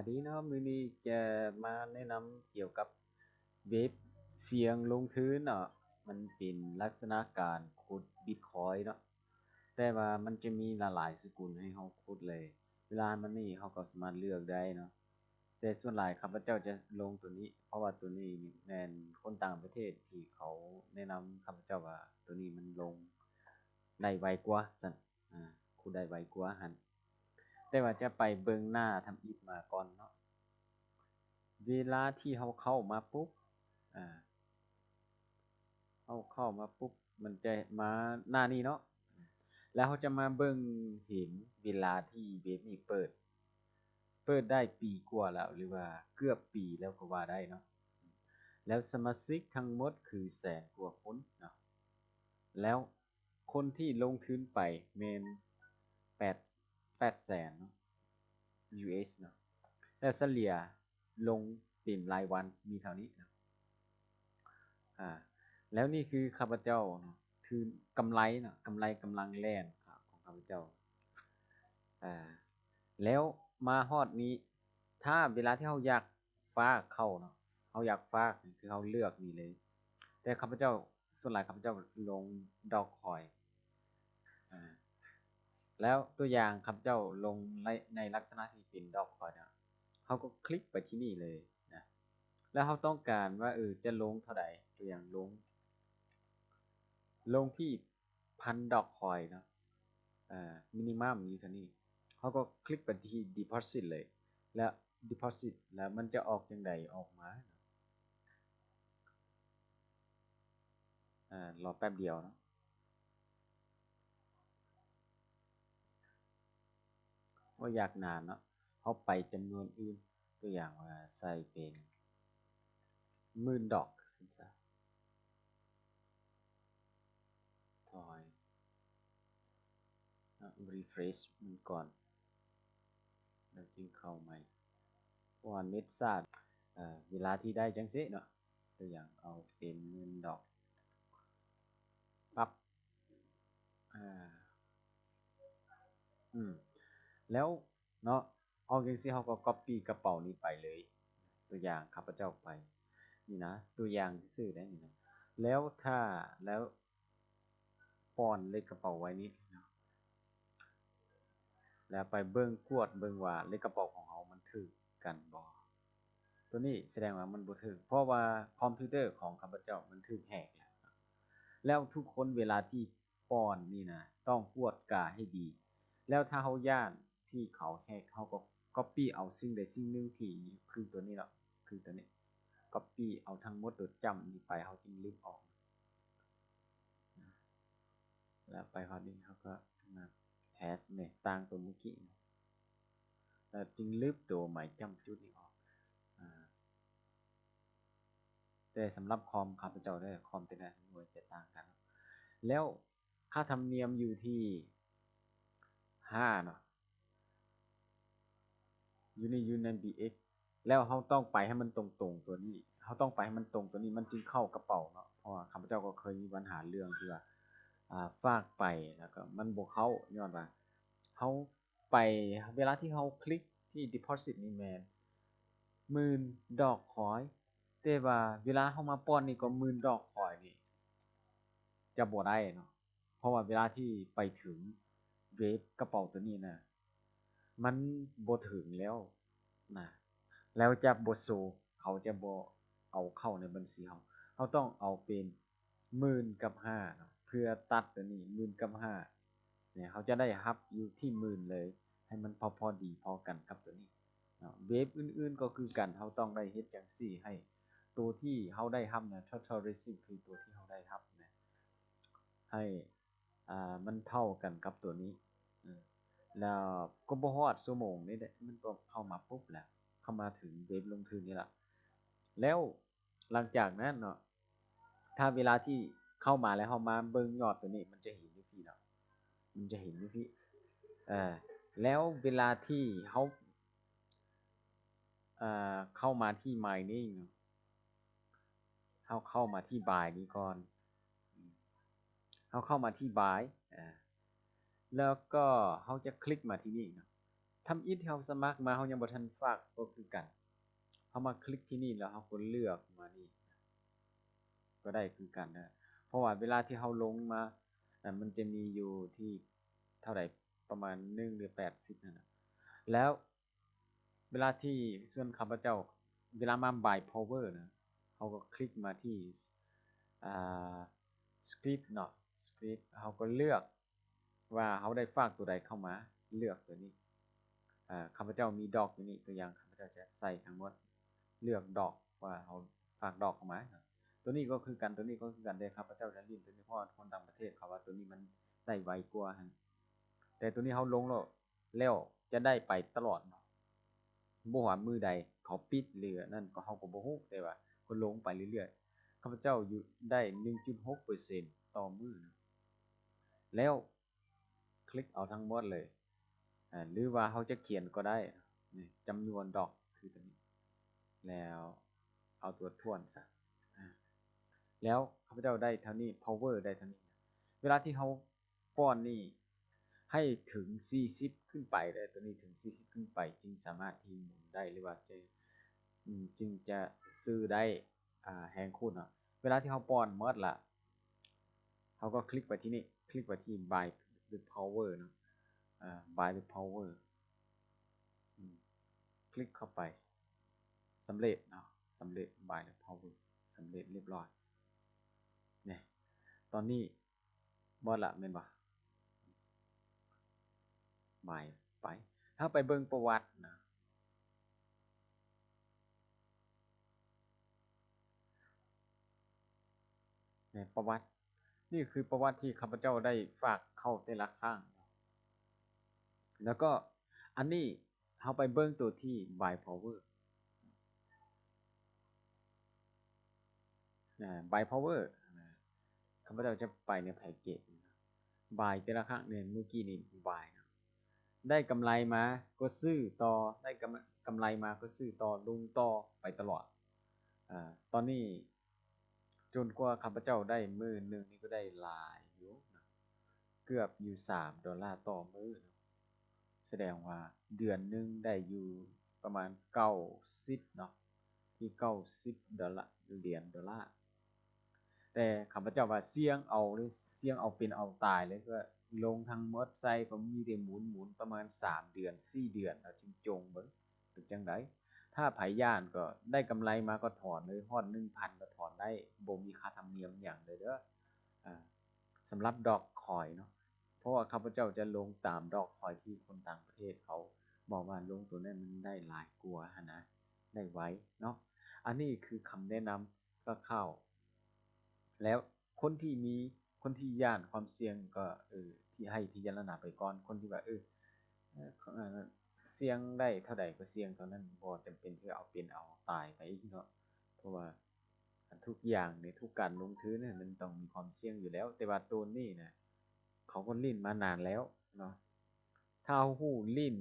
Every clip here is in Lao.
ດີເນາະ ມື້ນີ້ຈະມາແນະນຳກ່ຽວກັບເວັບສ່ຽງລົງທຶນເນາະ ມັນເປັນລັກສະນະການຂຸດບິດຄອຍເນາະ ແຕ່ວ່າມັນຈະມີຫຼາຍໆສະກຸນໃຫ້ເຮົາຂຸດເລີຍ ເວລາມັນນີ້ເຮົາກໍສາມາດເລືອກໄດ້ເນາະ ແຕ່ສ່ວນຫຼາຍຂ້າພະເຈົ້າຈະລົງໂຕນີ້ ເພາະວ່າໂຕນີ້ແມ່ນຄົນຕ່າງປະເທດທີ່ເຂົາແນະນຳຂ້າພະເຈົ້າວ່າໂຕນີ້ມັນລົງໄດ້ໄວກວ່າຊັ້ນ ອາ ຂຸດໄດ້ໄວກວ່າຫັ້ນ ແຕ່ວ່າຈະໄປເບິ່ງໜ້າທຳອິດມາກ່ອນເນາະ ເວລາທີ່ເຮົາເຂົ້າມາປຸບ ອາ ເຮົາເຂົ້າມາປຸບ ມັນຈະມາໜ້ານີ້ເນາະ ແລ້ວເຮົາຈະມາເບິ່ງເຫັນເວລາທີ່ເວັບນີ້ເປີດ ເປີດໄດ້ປີກວ່າແລ້ວ ຫຼືວ່າເກືອບປີແລ້ວກໍວ່າໄດ້ເນາະ ແລ້ວສະມາຊິກທັງໝົດຄືແສນກວ່າຄົນເນາະ ແລ້ວ ຄົນທີ່ລົງທຶນໄປແມ່ນແປດ ແປດແສນເນາະ ຢູເອສເນາະ ແລ້ວສະເລ່ຍລົງເປັນລາຍວັນມີເທົ່ານີ້ເນາະ ອາ ແລ້ວນີ້ຄືຂ້າພະເຈົ້າເນາະ ຄືກຳໄລເນາະ ກຳໄລກຳລັງແລ່ນຂອງຂ້າພະເຈົ້າ ອາ ແລ້ວມາຮອດນີ້ ຖ້າເວລາທີ່ເຮົາຢາກ ຝາກເຂົ້າເນາະ ເຮົາຢາກຝາກ ຄືເຮົາເລືອກນີ້ເລີຍ ແຕ່ຂ້າພະເຈົ້າ ສ່ວນຫຼາຍຂ້າພະເຈົ້າລົງດອກຄອຍ ອາ ແລ້ວຕົວຢ່າງຂ້າພະເຈົ້າລົງໃນ ໃນລັກສະນະທີ່ເປັນດອກຄອຍເນາະ ເຮົາກໍຄລິກໄປທີ່ນີ້ເລີຍນະ ແລ້ວເຮົາຕ້ອງການວ່າ ເອີ ຈະລົງເທົ່າໃດ ຕົວຢ່າງລົງ ລົງທີ່ ພັນດອກຄອຍເນາະ ເອີ ມິນິມັມຢູ່ເທົ່ານີ້ ເຮົາກໍຄລິກໄປທີ່ດີໂພຊິດເລີຍ ແລ້ວດີໂພຊິດ ແລ້ວມັນຈະອອກຈັ່ງໃດອອກມາ ເອີ ລໍແປັບດຽວເນາະ ບໍ່ຢາກນານເນາະ ເຮົາໄປຈຳນວນອື່ນ ຕົວຢ່າງວ່າໃສ່ເປັນໝື່ນດອກ ຊັ້ນຊະ ຖອຍ ເນາະ ຣີເຟຣຊມັນກ່ອນ ແລ້ວຈຶ່ງເຂົ້າໃໝ່ ເພາະວ່າເນັດຊ້າ ເອີ ເວລາທີ່ໄດ້ຈັ່ງຊີ້ເນາະ ຕົວຢ່າງເອົາເປັນໝື່ນດອກ ປັບ ອາ ອືມ ແລ້ວ ເນາະ ອອກຈັ່ງຊີ້ເຮົາກໍກັອບປີ້ກະເປົານີ້ໄປເລີຍ ຕົວຢ່າງຂ້າພະເຈົ້າໄປ ນີ້ນະ ຕົວຢ່າງຊື່ໆເດ້ນີ້ນະ ແລ້ວຖ້າ ແລ້ວປ້ອນເລກກະເປົາໄວ້ນີ້ເນາະ ແລ້ວໄປເບິ່ງ ກວດເບິ່ງວ່າເລກກະເປົາຂອງເຮົາມັນຖືກກັນບໍ່ ໂຕນີ້ສະແດງວ່າມັນບໍ່ຖືກ ເພາະວ່າຄອມພິວເຕີຂອງຂ້າພະເຈົ້າມັນຖືກແຮັກແລ້ວ ແລ້ວທຸກຄົນເວລາທີ່ ປ້ອນນີ້ນະ ຕ້ອງກວດກາໃຫ້ດີ ແລ້ວຖ້າເຮົາຢ້ານທີ່ເຂົາແຮັກ ເຮົາກໍກັອບປີ້ເອົາສິ່ງໃດສິ່ງໜຶ່ງທີ່ຄືຕົວນີ້ເນາະ ຄືຕົວນີ້ ກັອບປີ້ເອົາທັງໝົດໂຕຈ້ຳນີ້ໄປ ເຮົາຈຶ່ງລຶບອອກ ແລ້ວໄປຮອດນີ້ ເຮົາກໍມາເພສນີ້ ຕ່າງຕົວມື້ກີ້ ແລ້ວຈຶ່ງລຶບຕົວໝາຍຈ້ຳຈຸດນີ້ອອກ ອາ ແຕ່ສຳລັບຄອມຂ້າພະເຈົ້າເດີ ຄອມແຕ່ລະໜ່ວຍຈະຕ່າງກັນ ແລ້ວ ຄ່າທຳນຽມຢູ່ທີ່ຫ້າເນາະ ຢູ່ໃນ ຢູ່ໃນບີເອັກ ແລ້ວເຮົາຕ້ອງໄປໃຫ້ມັນຕົງໆຕົວນີ້ ເຮົາຕ້ອງໄປໃຫ້ມັນຕົງຕົວນີ້ ມັນຈຶ່ງເຂົ້າກະເປົາເນາະ ເພາະວ່າຂ້າພະເຈົ້າກໍເຄີຍມີບັນຫາເລື່ອງທີ່ວ່າ ອາ ຝາກໄປ ແລ້ວກໍມັນບໍ່ເຂົ້າ ຍ້ອນວ່າເຮົາໄປ ເວລາທີ່ເຮົາຄລິກທີ່ດີໂພຊິດນີ້ແມ່ນໝື່ນດອກຄອຍ ແຕ່ວ່າເວລາເຮົາມາປ້ອນນີ້ກໍໝື່ນດອກຄອຍນີ້ ຈະບໍ່ໄດ້ເນາະ ເພາະວ່າເວລາທີ່ໄປເຖິງເວັບກະເປົາໂຕນີ້ນະ ມັນບໍ່ເຖິງແລ້ວນະ ແລ້ວຈະບໍ່ໂຊ ເຂົາຈະບໍ່ເອົາເຂົ້າໃນບັນຊີເຮົາ ເຮົາຕ້ອງເອົາເປັນໝື່ນກັບຫ້າເນາະ ເພື່ອຕັດໂຕນີ້ໝື່ນກັບຫ້ານີ້ ເຮົາຈະໄດ້ຮັບຢູ່ທີ່ໝື່ນເລີຍ ໃຫ້ມັນພໍ ພໍດີພໍກັນກັບໂຕນີ້ເນາະ ເວັບອື່ນໆກໍຄືກັນ ເຮົາຕ້ອງໄດ້ເຮັດຈັ່ງຊີ້ໃຫ້ໂຕທີ່ເຮົາໄດ້ຮັບນະ total receive ຄືໂຕທີ່ເຮົາໄດ້ຮັບນະ ໃຫ້ ອ່າ ມັນເທົ່າກັນກັບຕົວນີ້ ເອີ ແລ້ວກໍບໍ່ຮອດຊົ່ວໂມງນີ້ແຫຼະ ມັນກໍເຂົ້າມາປຸບແລ້ວ ເຂົ້າມາເຖິງເວັບລົງທຶນນີ້ລະ ແລ້ວຫຼັງຈາກນັ້ນເນາະ ຖ້າເວລາທີ່ເຂົ້າມາແລ້ວ ເຮົາມາເບິ່ງຍອດຕົວນີ້ ມັນຈະເຫັນຢູ່ພີ້ເນາະ ມັນຈະເຫັນຢູ່ພີ້ ເອີ ແລ້ວເວລາທີ່ເຮົາ ເອີ ເຂົ້າມາທີ່ mining ເນາະ ເຮົາເຂົ້າມາທີ່ buy ນີ້ກ່ອນ ເຮົາເຂົ້າມາທີ່ buy ອາ ແລ້ວກໍເຮົາຈະຄລິກມາທີ່ນີ້ເນາະ ທຳອິດທີ່ເຮົາສະໝັກມາ ເຮົາຍັງບໍ່ທັນຝາກກໍຄືກັນ ເຮົາມາຄລິກທີ່ນີ້ ແລ້ວເຮົາກໍເລືອກມານີ້ ກໍໄດ້ຄືກັນນະ ເພາະວ່າເວລາທີ່ເຮົາລົງມາ ມັນຈະມີຢູ່ທີ່ເທົ່າໃດ ປະມານໜຶ່ງ ຫຼື ແປດສິບນັ້ນນະ ແລ້ວເວລາທີ່ ສ່ວນຂ້າພະເຈົ້າ ເວລາມາ Buy Power ນະ ເຮົາກໍຄລິກມາທີ່ ອ່າ Script ເນາະ Script ເຮົາກໍເລືອກ ວ່າເຮົາໄດ້ຝາກຕົວໃດເຂົ້າມາ ເລືອກຕົວນີ້ ອ່າ ຂ້າພະເຈົ້າມີດອກຢູ່ນີ້ ຕົວຢ່າງ ຂ້າພະເຈົ້າຈະໃສ່ທັງໝົດ ເລືອກດອກ ວ່າເຮົາຝາກດອກເຂົ້າມາ ຕົວນີ້ກໍຄືກັນ ຕົວນີ້ກໍຄືກັນ ແຕ່ຂ້າພະເຈົ້າຈະຫຼິ້ນຕົວນີ້ ເພາະວ່າຄົນຕ່າງປະເທດເຂົາວ່າຕົວນີ້ມັນໄດ້ໄວກວ່າຫັ້ນ ແຕ່ຕົວນີ້ເຮົາລົງແລ້ວ ແລ້ວຈະໄດ້ໄປຕະຫຼອດເນາະ ບໍ່ວ່າມື້ໃດເຂົາປິດ ຫຼື ອັນນັ້ນກໍ ເຮົາກໍບໍ່ຮູ້ ແຕ່ວ່າກໍລົງໄປເລື້ອຍໆ ຂ້າພະເຈົ້າຢູ່ໄດ້ໜຶ່ງຈຸດຫົກເປີເຊັນຕໍ່ມື້ນະ ແລ້ວຄລິກເອົາທັງໝົດເລີຍ ອາ ຫຼືວ່າເຮົາຈະຂຽນກໍໄດ້ ນີ້ ຈຳນວນດອກຄືຕົວນີ້ ແລ້ວເອົາຕົວຖ້ວນຊະ ອາ ແລ້ວຂ້າພະເຈົ້າໄດ້ເທົ່ານີ້ power ໄດ້ເທົ່ານີ້ ເວລາທີ່ເຮົາປ້ອນນີ້ໃຫ້ເຖິງສີ່ສິບຂຶ້ນໄປເດີ ຕົວນີ້ເຖິງສີ່ສິບຂຶ້ນໄປ ຈຶ່ງສາມາດທີ່ໝູນໄດ້ ຫຼືວ່າຈະ ອືມ ຈຶ່ງຈະຊື້ໄດ້ ອ່າ ແຮງຄູນເນາະ ເວລາທີ່ເຮົາປ້ອນໝົດລະ ເຮົາກໍຄລິກໄປທີ່ນີ້ ຄລິກໄປທີ່ Buy the Power ເນາະ ອາ Buy the Power ອືມ ຄລິກເຂົ້າໄປ ສຳເລັດເນາະ ສຳເລັດ Buy the Power ສຳເລັດລຽບຮ້ອຍ ນີ້ ຕອນນີ້ໝົດລະແມ່ນບໍ່? Buy ໄປ ເຮົາໄປເບິ່ງປະຫວັດນະ ໃນປະຫວັດ ນີ້ຄືປະຫວັດທີ່ຂ້າພະເຈົ້າໄດ້ຝາກເຂົ້າແຕ່ລະຄັ້ງ ແລ້ວກໍອັນນີ້ເຮົາໄປເບິ່ງຕົວທີ່ Buy Power ອາ Buy Power ອາ ຂ້າພະເຈົ້າຈະໄປໃນແພັກເກດ Buy ແຕ່ລະຄັ້ງ ນີ້ ມື້ກີ້ນີ້ Buy ເນາະ ໄດ້ກຳໄລມາກໍຊື້ຕໍ່ ໄດ້ກຳ ກຳໄລມາກໍຊື້ຕໍ່ ລົງຕໍ່ໄປຕະຫຼອດ ອາ ຕອນນີ້ຈົນກວ່າຂ້າພະເຈົ້າໄດ້ມື້ໜຶ່ງນີ້ກໍໄດ້ຫຼາຍຢູ່ນະ ເກືອບຢູ່ສາມໂດລາຕໍ່ມື້ເນາະ ສະແດງວ່າເດືອນໜຶ່ງໄດ້ຢູ່ປະມານເກົ້າສິບເນາະ ທີ່ເກົ້າສິບໂດລາ ຫຼຽນໂດລາ ແຕ່ຂ້າພະເຈົ້າວ່າສ່ຽງເອົາເລີຍ ສ່ຽງເອົາເປັນເອົາຕາຍເລີຍ ກໍລົງທັງໝົດໃສ່ ກໍມີແຕ່ໝູນໆ ປະມານສາມເດືອນ ສີ່ເດືອນ ແລ້ວຈຶ່ງຈົ່ງເບິ່ງເປັນຈັ່ງໃດ ຖ້າໃຜຢ້ານກໍໄດ້ກຳໄລມາກໍຖອນເລີຍ ຮອດໜຶ່ງພັນກໍຖອນໄດ້ ບໍ່ມີຄ່າທຳນຽມຫຍັງເລີຍເດີ ອາ ສຳລັບດອກຄອຍເນາະ ເພາະວ່າຂ້າພະເຈົ້າຈະລົງຕາມດອກຄອຍທີ່ຄົນຕ່າງປະເທດເຂົາບອກວ່າລົງໂຕນັ້ນມັນໄດ້ຫຼາຍກວ່າຫັ້ນນະ ໄດ້ໄວເນາະ ອັນນີ້ຄືຄຳແນະນຳ ຄ່າວໆ ແລ້ວຄົນທີ່ມີ ຄົນທີ່ຢ້ານຄວາມສ່ຽງກໍ ເອີ ທີ່ໃຫ້ພິຈາລະນາໄປກ່ອນ ຄົນທີ່ວ່າ ເອີ ສ່ຽງໄດ້ເທົ່າໃດກໍສ່ຽງເທົ່ານັ້ນ ບໍ່ຈຳເປັນທີ່ເອົາເປັນເອົາຕາຍໄປເນາະ ເພາະວ່າທຸກຢ່າງໃນທຸກການລົງທຶນນະ ມັນຕ້ອງມີຄວາມສ່ຽງຢູ່ແລ້ວ ແຕ່ວ່າໂຕນີ້ນະ ເຂົາກໍຫຼິ້ນມານານແລ້ວເນາະ ຖ້າເຮົາຮູ້ຫຼິ້ນ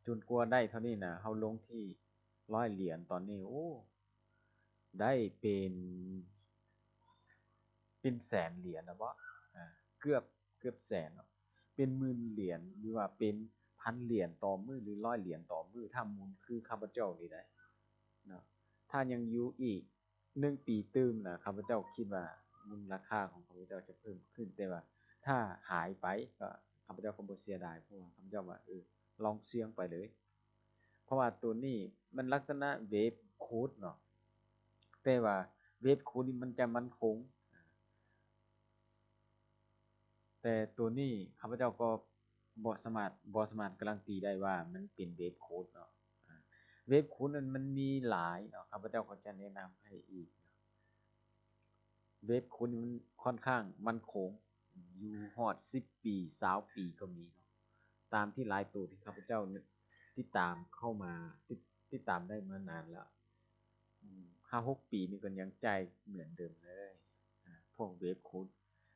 ຈົນກວ່າໄດ້ເທົ່ານີ້ນະ ເຮົາລົງທີ່ຮ້ອຍຫຼຽນຕອນນີ້ ໂອ້ ໄດ້ເປັນ ເປັນແສນຫຼຽນແລ້ວບໍ ອາ ເກືອບ ເກືອບແສນເນາະ ເປັນໝື່ນຫຼຽນ ຫຼືວ່າເປັນພັນຫຼຽນຕໍ່ມື້ ຫຼື ຮ້ອຍຫຼຽນຕໍ່ມື້ ຖ້າໝູນຄືຂ້າພະເຈົ້ານີ້ໄດ໋ເນາະ ຖ້າຍັງຢູ່ອີກໜຶ່ງປີຕື່ມນະ ຂ້າພະເຈົ້າຄິດວ່າມູນລະຄ່າຂອງຂ້າພະເຈົ້າຈະເພີ່ມຂຶ້ນ ແຕ່ວ່າຖ້າຫາຍໄປ ກໍ ຂ້າພະເຈົ້າກໍບໍ່ເສຍດາຍ ເພາະວ່າຂ້າພະເຈົ້າວ່າ ເອີ ລອງສ່ຽງໄປເລີຍ ເພາະວ່າໂຕນີ້ມັນລັກສະນະເວບຄູດເນາະ ແຕ່ວ່າເວບຄູດນີ້ມັນຈະໝັ້ນຄົງ ແຕ່ໂຕນີ້ຂ້າພະເຈົ້າກໍບໍ່ສາມາດ ບໍ່ສາມາດກາຣັນຕີໄດ້ວ່າມັນເປັນເວບຄູດເນາະ ເວບຄູດນັ້ນມັນມີຫຼາຍເນາະ ຂ້າພະເຈົ້າກໍຈະແນະນຳໃຫ້ອີກ ເວບຄູດນີ້ມັນຂ້ອນຂ້າງໝັ້ນຄົງ ຢູ່ຮອດສິບປີ ຊາວປີກໍມີເນາະ ຕາມທີ່ຫຼາຍໂຕທີ່ຂ້າພະເຈົ້າຕິດຕາມເຂົ້າມາ ຕິດ ຕິດຕາມໄດ້ມານານແລ້ວ ອາ ຫ້າຫົກປີນີ້ກໍຍັງຈ່າຍເໝືອນເດີມເລີຍ ອາ ພວກເວບຄູດ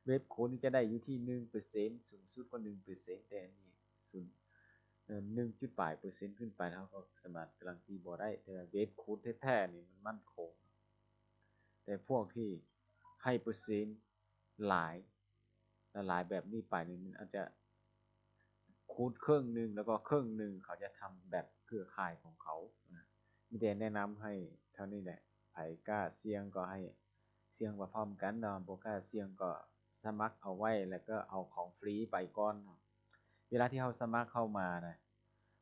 ເວບຄູດນີ້ຈະໄດ້ຢູ່ທີ່ໜຶ່ງເປີເຊັນ ສູງສຸດກໍໜຶ່ງເປີເຊັນ ແຕ່ອັນນີ້ສູນ ເອີ ໜຶ່ງຈຸດປາຍເປີເຊັນຂຶ້ນໄປ ເຮົາກໍສາມາດກາຣັນຕີບໍ່ໄດ້ ແຕ່ວ່າເວບຄູດແທ້ໆນີ້ມັນໝັ້ນຄົງ ແຕ່ພວກທີ່ໃຫ້ເປີເຊັນຫຼາຍ ຫຼາຍແບບນີ້ໄປນີ້ ມັນອາດຈະ ຂູດເຄິ່ງໜຶ່ງ ແລ້ວກໍເຄິ່ງໜຶ່ງເຂົາຈະທຳແບບເຄືອຂ່າຍຂອງເຂົານະ. ມີແຕ່ແນະນຳໃຫ້ເທົ່ານີ້ແຫຼະ. ໃຜກ້າສ່ຽງກໍໃຫ້ສ່ຽງໄປພ້ອມກັນເນາະ, ບໍ່ກ້າສ່ຽງກໍສະໝັກເອົາໄວ້ ແລ້ວກໍເອົາຂອງຟຣີໄປກ່ອນເນາະ. ເວລາທີ່ເຮົາສະໝັກເຂົ້າມານະ,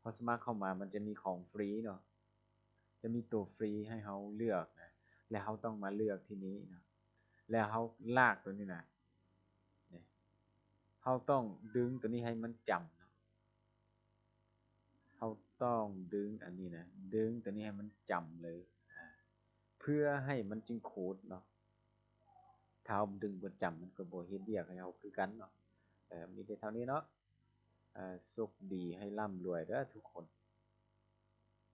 ເຮົາສະໝັກເຂົ້າມາ ມັນຈະມີຂອງຟຣີເນາະ, ຈະມີໂຕຟຣີໃຫ້ເຮົາເລືອກນະ, ແລ້ວເຮົາຕ້ອງມາເລືອກທີ່ນີ້ເນາະ, ແລ້ວເຮົາລາກໂຕນີ້ນະ, ນີ້ ເຮົາຕ້ອງດຶງໂຕນີ້ໃຫ້ມັນຈຳເນາະ, ເຮົາຕ້ອງດຶງອັນນີ້ນະ, ດຶງໂຕນີ້ໃຫ້ມັນຈຳເລີຍ ອາ ເພື່ອໃຫ້ມັນຈຶ່ງຂູດເນາະ. ຖ້າເຮົາດຶງບໍ່ຈຳ ມັນກໍບໍ່ເຮັດວຽກໃຫ້ເຮົາຄືກັນເນາະ. ເອີ ມີແຕ່ເທົ່ານີ້ເນາະ. ເອີ ໂຊກດີ ໃຫ້ລ່ຳລວຍເດີທຸກຄົນ.